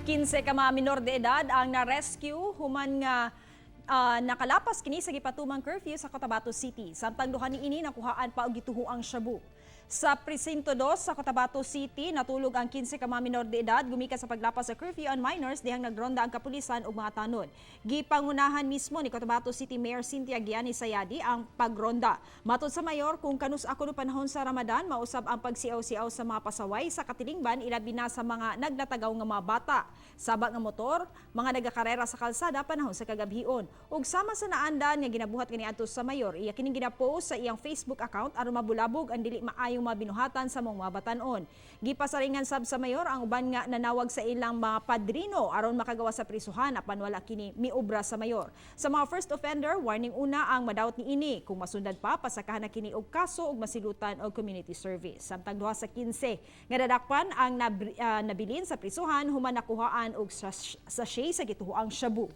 15 ka mga minor de edad ang na-rescue human nga nakalapas kini sa gipatumang curfew sa Cotabato City. Samtang duha niini nakuhaan pa og gituhoang shabu. Sa Presinto 2 sa Cotabato City, natulog ang 15 ka mga minor de edad gumikan sa paglapas sa curfew on minors dihang nagronda ang kapulisan ug mga tanod. Gipangunahan mismo ni Cotabato City Mayor Cynthia Giani Sayadi ang pagronda. Matod sa mayor, kung kanus-a kuno panahon sa Ramadan, mausab ang pagsiaw-siaw sa mga pasaway sa katilingban, ilabi na sa mga naglatagaw nga mga bata. Saba nga motor, mga nagakarera sa kalsada panahon sa kagabhion. Ug sama sa naandan nga ginabuhat kaniadto sa mayor, iya kining ginapost sa iyang Facebook account aron mabulabog ang dili maayong mga binuhatan sa mga batanon. Gipasaringan sab sa mayor ang uban nga nanawag sa ilang mga padrino aron makagawa sa prisuhan, apan wala kini miobra sa mayor. Sa mga first offender, warning una ang madawat niini. Kung masundan pa, pasakahan na kini og kaso ug masilutan og community service. Samtang duha sa 15 nga dadakpan ang nabilin sa prisuhan human nakuhaan og sachet sa gituhoang shabu.